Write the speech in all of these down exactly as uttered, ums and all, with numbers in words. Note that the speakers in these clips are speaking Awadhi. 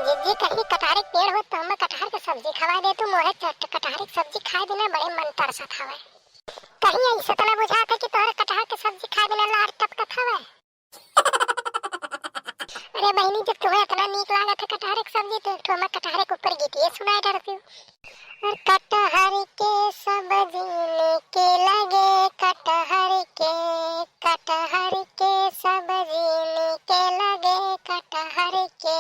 जिज्जी, कहीं कटहर के पेड़ होत तो हमें कटहर के सब्जी खवाइ देतू, मोहे चट-, कटहर के सब्जी खाए बिना बड़े मन तरसत हवे। कहीं ऐसे तो ना बुझात है कि तोहरे कटहर के सब्जी खाए बिना लार टपकत हवे। अरे बहिनी, जब तुम्हें इतना नीक लागत है कटहर के सब्जी, तो एक ठो हमें कटहर के ऊपर गीतिए सुनाए डरती हो। और कटहर के सब्जी नीके लगे, कटहर के, कटहर के सब्जी नीके लगे, कटहर के।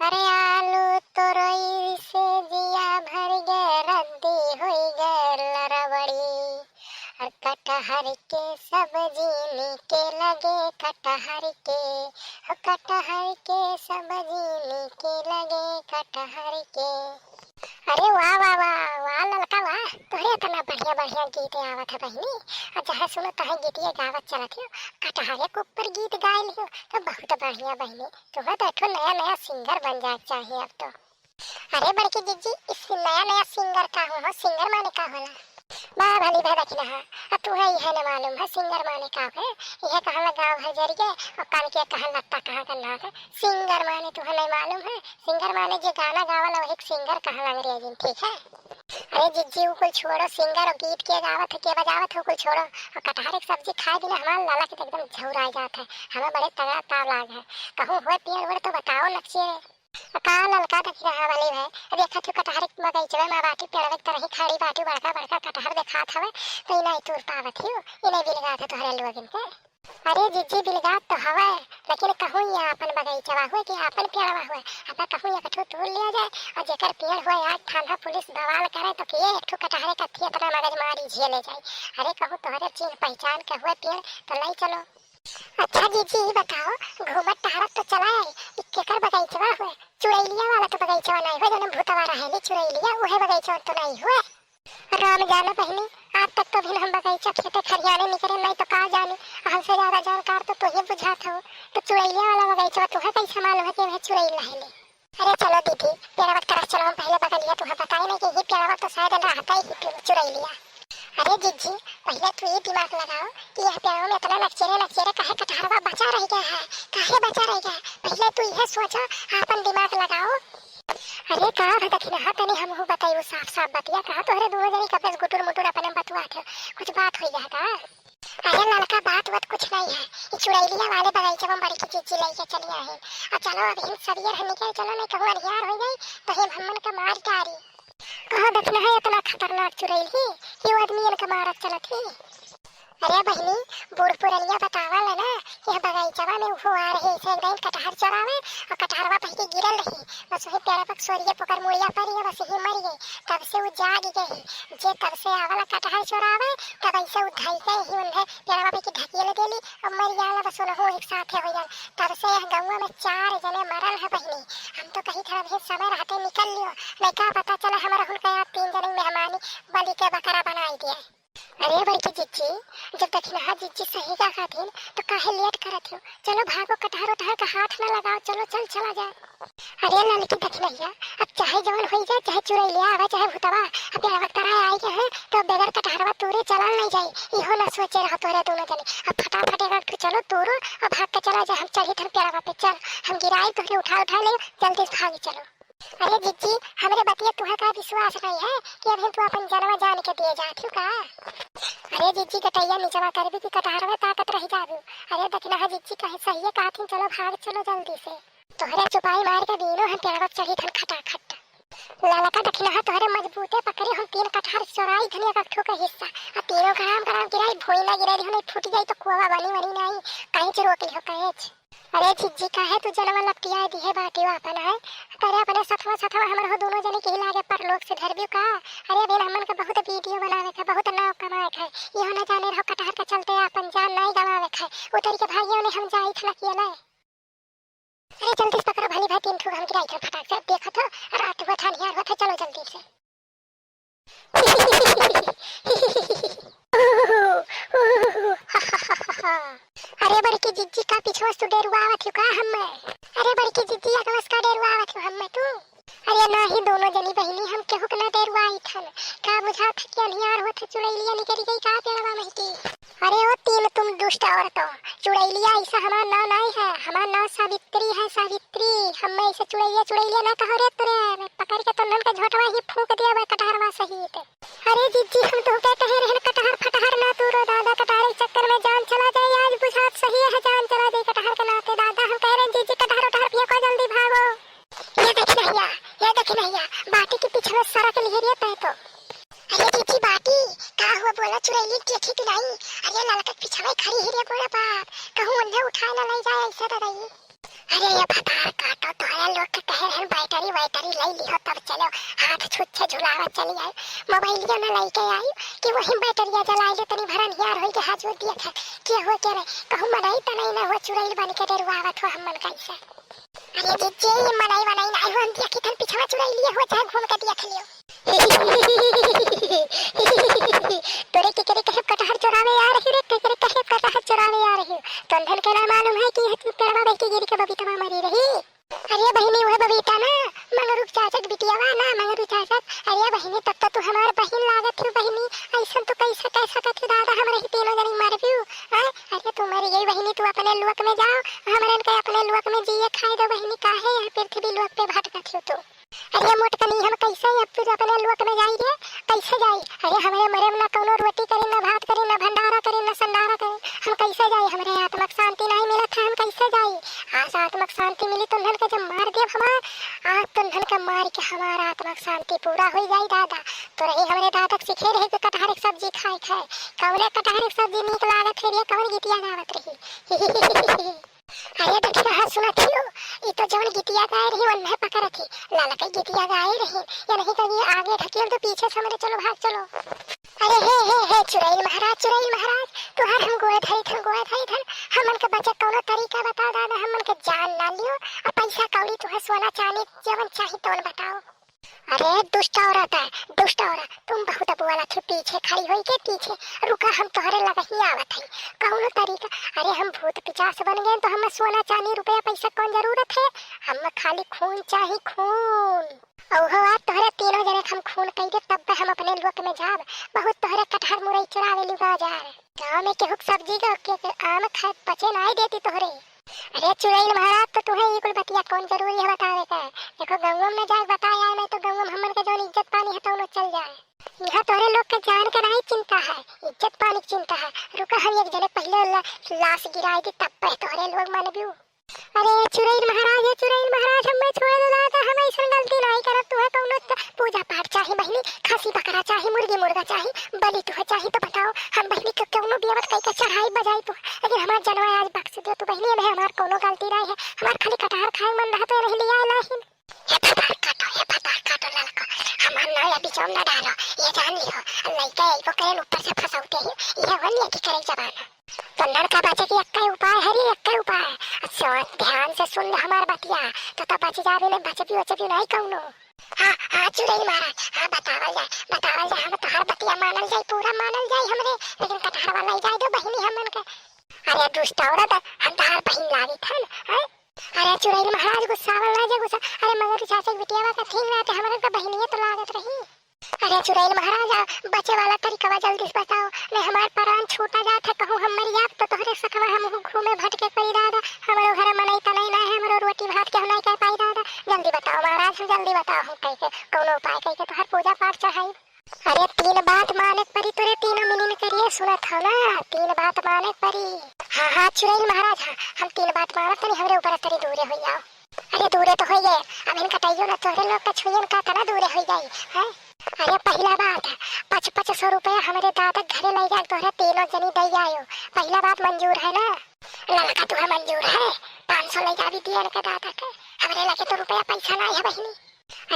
अरे आलू तोरई से जिया भर गे, रद्दी होई गे लरवड़ी। और कटहर के सब्जी नीके लगे कटहर के, हो कटहर के सब्जी नीके लगे कटहर के। अरे वाह, वाह, वाह, वाह ललका वाह, तोहरे इतना बढ़िया, बढ़िया गीत आवत है बहिनी। और जहाँ सुनो तहाँ गीतिए गावत चलत हो, कटहरे के ऊपर गीत गाइल हो, तो बहुत बढ़िया बहिनी। तुम्हें तो एक ठो नया, नया सिंगर बन जाए के चाहिए अब तो। अरे बड़की जिज्जी, इस नया नया सिंगर का हो, हो? सिंगर माने का होला? बा भली भा दखिनहा, अब तुहे इहे न मालूम है सिंगर माने का है? इहे कहला गाँव है जरिए, और कान के कहला लत्ता कहाँ का नाक है। सिंगर माने तुहे नहीं मालूम है? सिंगर माने जे गाना गावल वही के सिंगर कहला अंग्रेजी में, ठीक है? अरे जिज्जी, उ कुल छोड़ो, सिंगर और गीत के गावत है, के बजावत है, उ कुल छोड़ो। और कटहर के सब्जी खाए बिना हमार लाला के तो एकदम झौरा जात है। हमें बड़े तगड़ा ताव लाग है। कहूँ हुए पेड़ वेड़ तो बताओ नक्शे। का ललका दखिनहा वाली है? अब देखत हो कटहर के बगीचवे में बाटी, पेड़वे के तरही खड़ी बाटी, बड़का बड़का कटहर देखात हवे, तो ई नहीं तूर पावत हियो, ई नहीं बिलगात है तोहरे लोगन के। अरे जिज्जी, बिलगात तो हवे, लेकिन कहूँ ये आपन बगीचवा हुए कि आपन पेड़वा हुए, अब कहूँ एक ठो तूर लिया जाए, और जेकर पेड़ हुए आज थाना पुलिस बवाल करे, तो के एक ठो कटहरे का थी इतना मगजमारी झेले जाए। अरे कहूँ तोहरे चीन पहचान के हुए पेड़, तो ले चलो। अच्छा जीजी, ई बताओ, घूमत टहरत तो चला आई, ई केकर बगीचवा हुए? चुड़ैलिया वाला तो बगीचवा नहीं हुए, जौन भूतवा रहेली चुड़ैलिया, उहे बगीचवा तो नहीं हुए। राम जाने बहिनी, आज तक तो भी हम बगीचा खेते खरियाने निकरे नहीं तो का जानी, हमसे ज्यादा जानकार तो तू ही बुझात हो। तो चुड़ैलिया वाला बगीचवा तुहे कैसे मालूम है कि वह चुड़ैल रहेली? अरे चलो दीदी, पेड़वा के तरफ चलो, हम पहले बगलिया तुहे बताई नहीं कि ये पेड़वा तो शायद रहता ही चु-, चुड़ैलिया। अरे जिज्जी, पहले तू ये दिमाग लगाओ कि यह पेड़वा में इतना नकचेरे नकचेरे काहे कटहरवा बचा रह गया है, काहे बचा रह गया है? पहले तू यह सोचो, आपन दिमाग लगाओ। अरे का हो दखिनहा, तनी हमहू बताइयो साफ साफ बतिया, कहा तोहरे दोनों जनी कबे से गुटुर मुटुर अपने में बतुआत हो, कुछ बात होई है का? अरे ललका, बात वात कुछ नहीं है, ई चुड़ैलिया वाले बगीचा में बड़की जिज्जी लेके चली आई। आ चलो अभी हम सरियर है निकल चलो, नहीं कहूँ अनिहार हो जाई तो हम हमन के मार डारी। कहो दखिनहा इतना खतरनाक चुड़ैल ही कि वो आदमी इनके मारत चलत ही। अरे बहिनी, बूढ़ पुरनिया बतावल है ना कि यह बगीचवा में उहो आ रहे ऐसे एक दिन कटहर चोरावे और कटहरवा पहले गिरल रही, बस वही पेड़ पर सोरिये पोकर मुड़िया पड़ी है, बस ही मर गई। तब से वो जाग गई, जे तब से आवल कटहर चोरावे, तब ऐसे वो धई के ही उन्हें पेड़वा पे की ढकेल देली और मर जाला, बस उनहु एक साथे हो जाल। तब से यह गौवा में चार जने मरल है बहिनी। हम तो कही थोड़ा भी समय रहते निकल लियो, नहीं का पता चला हमारा हुनका यहाँ तीन जने मेहमानी बलि के बकरा बनाई दिए। अरे बड़की जिज्जी, जब दखिनहा जिज्जी सही का खाथिन, तो काहे लेट करत हो? चलो भागो, कटहर उटहर का हाथ न लगाओ, चलो चल चला जाए। अरे ललकी दखिनहिया, अब चाहे जवन होई जाए, चाहे चुड़ैलिया आवे, चाहे भूतवा, अब पेड़वा के तराए आई गए हैं, तो बगैर कटहरवा तूरे चलल नहीं जाई, इहो ना सोचे रहो तोरे दोनों जने। अब फटाफट एक ठो चलो तूरो, अब भाग के चला जाए, हम चढ़ी थन पेड़वा पे, चल, हम गिराई तोहरे उठा उठा ले, जल्दी से भागी चलो। अरे जिज्जी, हमरे बतिया तुहे का विश्वास नहीं है कि अभी तू अपन जनवा जान के दिए जात हो का? अरे जिज्जी, गटैया निचवा करबी कि कटहरवे ताकत रह जाबू? अरे दखिनहा जिज्जी कहे सहिए कहथिन, चलो भाग चलो जल्दी से। तोहरे चुपाई मार के बीनो हम पेड़वा चढ़ी थन खटाखट। ललका दखिनहा तोहरे मजबूते पकड़ी हम तीन कटहर चोराई धनिया का ठोके हिस्सा। आ तीनों गराम गराम गिराई भोई ना गिराई दिहो नहीं फूट जाई तो कुआवा बनी बनी नहीं। कैच रोक लिहो कैच। अरे जिज्जी काहे तू जनवा लपटिया दिहे बाटी आपन है? तेरे अपने सथवा सथवा हमर हो दोनों जने के ही लागे परलोक से धरबियो का? अरे अबे हमन के बहुत वीडियो बनावे के, बहुत नाव कमाए के, इहो ना जाने रहो कटहर के चलते आपन जान नहीं गवावे के। उतर के भागियो ने हम जाई थला किए नहीं। अरे जल्दी से पकड़ो भली भाई, तीन ठो हम गिराई थे फटाक से, देखो तो रात हुआ था, निहार हुआ था, चलो जल्दी से। अरे बड़की जिज्जी का पिछवा से तू डेरुआवत हो का हम्मे? अरे बड़की जिज्जी अगवा से का डेरुआवत हो हम्मे तू? अरे नाही दोनों जनी बहिनी, हम केहू के ना डेरुआई थन। का बुझात है कि अनियार होत है चुड़ैलिया निकल गई का पेड़वा में की? अरे ओ तीन तुम दुष्ट औरतों, चुड़ैलिया ऐसा हमार नाव नहीं है, हमार हमार नाव सावित्री है, सावित्री। हम्मे ऐसे चुड़ैलिया, चुड़ैलिया ना कहो रे, तोरे पकड़ के तोन्हन के झोंटवा ही फूंक दिया बा कटहरवा सहित। अरे जिज्जी, हम तोहके कहे रहन कटहर फटहर ना तूरो दादा, कटहर के चक्कर में जान चला जाए। आज बुझात सही है जान चला जाए कटहर के नाते दादा। हम कहे रहन जिज्जी कटहर उटहर फेंको, जल्दी भागो। ये देखी नहिया, ये देखी नहिया, बाटी के पीछे में सरक लिहे रे तै तो। अरे जिज्जी बाटी, का हुआ बोला चुड़ैली के देखी कि नहीं? अरे ललका के पीछे में खड़ी ही रे मोरा बाप, कहूँ उन्हें उठाए ना ले जाए ऐसे तो नहीं। अरे ये भतार काटो, तोहरे लोग के कहे रहन बैटरी वैटरी ले लिहो तब चलो, हाथ छुच्छे झुलावत चली आई। मोबाइलिया न लेके आई कि वही बैटरिया जलाई ले, तनी भरन हियार होई के हाथ जोड़ दिया था। के हो के रे, कहूँ मनई तनई न हो, चुड़ैल बन के डेरुआवत हो हमन कैसे। अरे जिज्जी, मनई वनई नाई हो, हम देखी थन पिछवा चुड़ैलिया हो, चाहे घूम के देख लियो। तोरे केकरे कहे कटहर चोरावे आ रही रे, केकरे कहे कटहर चोरावे आ रही। तोन्हन के ना मालूम है कि यह पेड़वा बह के गिर के बबीतवा मरी रही। अरे बहिनी, वह बबीता ना, मंगरू चाचक बिटियावा ना, मंगरू चाचक। अरे बहिनी, तब तो तू हमार बहिन लागत हो बहिनी, ऐसन तू कैसे कह सकत हो दादा, हमरे ही तीनों जनी मरबियो। हाँ? अरे तू मर गई बहिनी, तू अपने लोक में जाओ, हमरन के अपने लोक में जिए खाए दो बहिनी, काहे यहाँ पृथ्वी लोक पे भटकत हो तू? अरे मोटकनी, हम कैसे अब फिर अपने लोक में जाई रे? कैसे जाई? अरे हमरे मरे में ना कौनो रोटी करी, ना भात करी, ना भंडारा करी, ना संडारा करी। हम कैसे जाई? हमरे आत्मा के शांति नहीं मिलत है, हम कैसे जाई? आज आत्मा के शांति मिली तुन्हन के जब मार देब हमार, आज तुन्हन के मार के हमार आत्मा के शांति पूरा हो जाई दादा। तो रही हमरे दादा के सिखे रहे कि कटहर के सब्जी खाए खाए। कौने कटहर के सब्जी नीक लागत है रे? कौन गीतिया गावत रही? अरे देखी ना, हाँ सुनत हियो, ई तो जवन गीतिया गाए रही, वन्हे पकड़त ही। ललकई गीतिया गाए रही, या नहीं तो ये आगे ढकेल दो, पीछे से हमरे चलो, भाग चलो। अरे हे, हे, हे, चुड़ैल महाराज, चुड़ैल महाराज, तुहार हम गोए धरी थन, गोए धरी थन, हमन के बचे कौनो तरीका बताओ दादा, हमन के जान ना लियो, और पैसा कौड़ी तुहे सोना चांदी जवन चाही तवन बताओ। अरे दुष्ट औरत है, दुष्ट औरत, तुम बहुत बोलत हो, पीछे खड़ी होई के पीछे। रुका, हम तोहरे लगे ही आवत हई। कौनो तरीका? अरे हम भूत पिचास बन गए तो हमें सोना चांदी रुपया पैसा कौन जरूरत है? हमें खाली खून चाही, खून। ओहो, आज तोहरे तीनों जने के हम खून कई दे, तब हम अपने लोक में जाब। बहुत तोहरे कटहर मुरई चुरावे लुगा जा रहे। गाँव में केहू के सब्जी के, के, के आम खाए पचे नाई देती तोहरे। अरे चुड़ैल महाराज, तो तुहे ई कुल बतिया कौन जरूरी है बतावे के? देखो, गौवा में जाके बताए आए, नहीं तो गौवा में हमन के जौन इज्जत पानी है, तौनो चल जाए। यहाँ तोहरे लोग के जान के नहीं चिंता है, इज्जत पानी के चिंता है। रुका, हम एक जने पहले ला-, लाश गिराए दी, तब पे तोहरे लोग मानबियो। अरे चुड़ैल महाराज, हे चुड़ैल महाराज, हमें छोड़ दो दादा, हम ऐसन गलती नहीं करब। तुहे कौनो त-, पूजा पाठ चाही बहिनी, खसी बकरा चाही, मुर्गी मुर्गा चाही, बलि तुहे चाही तो बताओ, हम बहिनी के कौनो बेवत कई के चढ़ाई बजाई तू, लेकिन हमार जनवा आज बख्श दो तू बहिनी, एमे हमार कौनो गलती नहीं है, हमार खाली कटहर खाए मन रहा तो नहीं लिया लाहिन। हे भतार काटो, हे भतार काटो ललको, हमार नाव या बिचौम ना डालो, ये जान लिहो, लइका एगो करेन ऊपर से फंसौते ही, ये हो लिया कि करे जबान। तो लड़का बचे की एक्के उपाय है रे, एक्के उपाय। अच्छा, ध्यान से सुन ले हमार बतिया, तो, तो बच जावे ने, बचबी उचबी नहीं कौनो। हाँ, हाँ, चुड़ैल महाराज, हाँ, बतावल जाए, बतावल जाए, हम तोहार बतिया मानल जाए, पूरा मानल जाए हमरे, लेकिन कटहरवा लई जाए दो बहिनी हमन के। अरे दुष्ट औरत, हम तोहार बहिन लागित हन, हैं? अरे चुड़ैल महाराज, गुस्सावल ना जे गुस्सा, अरे मगर चाचा के बिटियावा का ठीक रहते, हमरे का बहिनिये तो लागत रही। अरे चुड़ैल महाराज, आ, बचे वाला तरीकवा जल्दी से बताओ, नहीं हमार प्राण छूटा जात है, कहूँ हम मर जाब तो तोहरे सखवा हम घूमे भटके पड़ी दादा, हमरो घर मनई तनई ना है, हमरो रोटी भात के हम नहीं कह पाई दादा, जल्दी बताओ महाराज, हम जल्दी बताओ, हम कह के कौनो उपाय कह के तोहर पूजा पाठ चढ़ाई। अरे तीन बात माने के परी तोरे तीनों मिलिन करिए, सुनत हो ना, तीन बात माने के परी। हाँ, हाँ, चुड़ैल महाराज, हाँ, हम तीन बात मानब, तनी हमरे ऊपर तनी दूरे हो जाओ। अरे दूरे तो हो गए, अब इनका कटाइयो ना, तोहरे लोग का छुइयन का तना दूरे हो जाई, हैं? अरे पहला बात, पाँच पाँच सौ रुपया हमरे दादा के घरे ले जाके तोहरे तीनों जनी दे आयो, पहला बात मंजूर है ना? ललका तुहे मंजूर है, पाँच सौ ले जावी दिए इनके दादा के, हमरे लगे तो रुपया पैसा ना है बहिनी।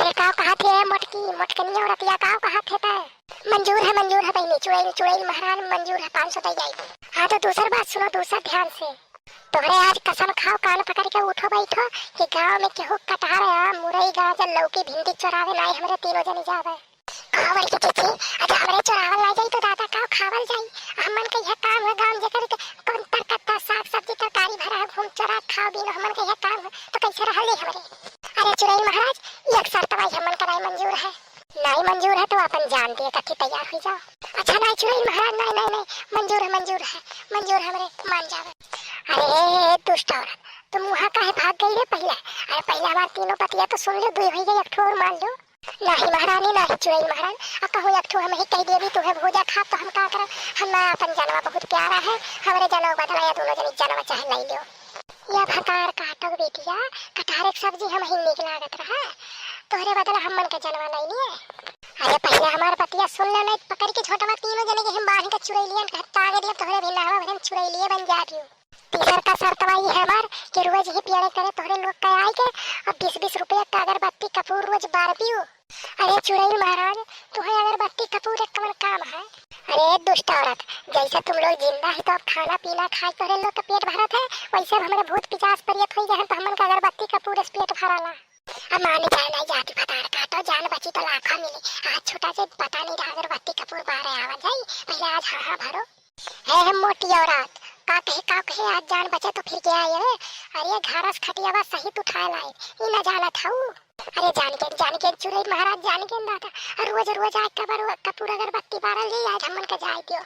अरे का कहा थे मोटकी, मोटकनी औरतिया का कहा थे तै? मंजूर है, मंजूर है बहिनी, चुड़ैल, चुड़ैल महाराज मंजूर है, पाँच सौ दे जाई। हाँ तो दूसर बात सुनो, दूसर ध्यान से। तोहरे आज कसम खाओ, कान पकड़ के उठो बैठो कि गाँव में केहू कटहर, आम, मुरई, गाजर, लौकी, भिंडी चोरावे नाई हमरे तीनों जनी जावे। कहो बड़की चीची, अच्छा हमरे चोरावल ना जाई तो दादा का खावल जाई? हमन के यह काम है गाँव जेकर के कौन तरकत्ता साग सब्जी तरकारी भरा है, घूम चोरा खाओ बीनो, हमन के यह काम है तो कैसे रहल जाई हमरे? अरे चुड़ैल महाराज, एक शर्त भाई हमन का नाई मंजूर है। नाई मंजूर है तो अपन जान दिए कथी तैयार हो जाओ। अच्छा नाई चुड़ैल महाराज, नाई, नाई, नाई, मंजूर है, मंजूर है, मंजूर है हमरे, मान जावे। अरे दुष्ट औरत, तुम वहाँ काहे भाग गई रे पहिले? अरे पहिले हमार तीनों बतिया तो सुन लो, दुई होइ गई, एक ठो और मान लो। नाही महारानी, नाही चुड़ैल महाराज, आ कहूँ एक ठो हम ही कह देबी तुहे भोजा खाब तो हम का करब? हम ना, अपन जनवा बहुत प्यारा है, हमरे जनवा बदला या दोनों जनी जनवा चाहे लई लो। या भतार काटो बेटिया, कटहर के सब्जी हम ही नीक लागत रहा, तोहरे बदला हमन के जनवा लई लिए। अरे पहिले हमार बतिया सुन ले, नहीं पकड़ के झोंटवा तीनों जने के हम बांध के चुड़ैलियन के हत्ता आगे दिए, तोहरे भी नावा भरम चुड़ैलिए बन जाबियो। तीसर का शर्तवा ई है हमार कि रोज ही पेड़े करे तोहरे लोग के आए के अब बीस बीस रुपया का अगरबत्ती कपूर रोज बार पियो। अरे चुड़ैल महाराज, तुहे अगरबत्ती कपूर एक कवन काम है? अरे दुष्ट औरत, जैसे तुम लोग जिंदा है तो अब खाना पीना खाए तोहरे लोग का पेट भरत है, वैसे अब हमरे भूत पिचास प्रेत होई गए हैं तो हमन का अगरबत्ती कपूर से पेट भराला। अब मान जाए ना जाति भतार काटो, जान बची तो लाखा मिली। आज छोटा से पता नहीं रहा अगरबत्ती कपूर बारे आवा जाई, पहिले आज हाँ हाँ भरो। हे हम मोटी औरत, का कहे का कहे, आज जान बचे तो फिर क्या आए? अरे घरस खटियावा सहित उठाए लाई, ई न जानत हऊ? अरे जान के, जान के चुड़ैल महाराज, जान के दादा, अरे रोज रोज आज का बार कपूर अगरबत्ती बारल जाई, आज हमन के जाए दियो।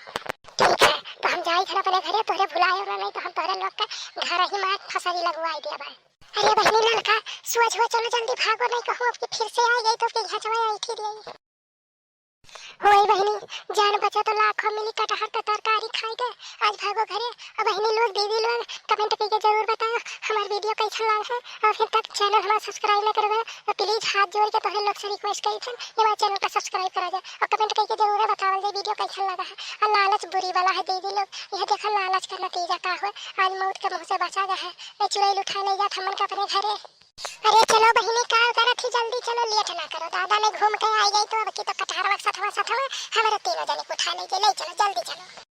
ठीक है, तो हम जाई घर अपने घरे, तोहरे भुलाए ना, नहीं तो हम तोहरे लोग के घर ही मार फसरी लगवाई दिया भाई। अरे बहिनी ललका, सुआ झुआ चलो जल्दी भागो, नहीं कहूँ अब कि फिर से आ गई तो के यहाँ जवाई आई थी रही। होए बहिनी, जान बचा तो लाखों मिली कटहर का तरकारी खाए के। आज भागो घरे। अब बहिनी लोग, दीदी लोग, comment करके जरूर बताओ हमार video कैसन लाग है, और फिर तक channel हमारा subscribe न करबे तो please हाथ जोड़ के तोहरे लोग से request करी थन, ये हमारे channel का subscribe करा जाए और comment करके जरूर बतावल जाए video कैसन लगा है। और लालच बुरी वाला है दीदी लोग, यह देखा लालच का नतीजा का हुआ, आज मौत के मुँह से बचा गया है। ए चुड़ैल उठा ले जात हमन के अपने घरे। अरे चलो बहिनी, का करत ही, जल्दी चलो, late ना करो, दादा ने घूम के आ गई तो अब की तो कटहरवा के सथवा सथवा हमारे तीनों जने को उठा ले, ले चलो, जल्दी चलो।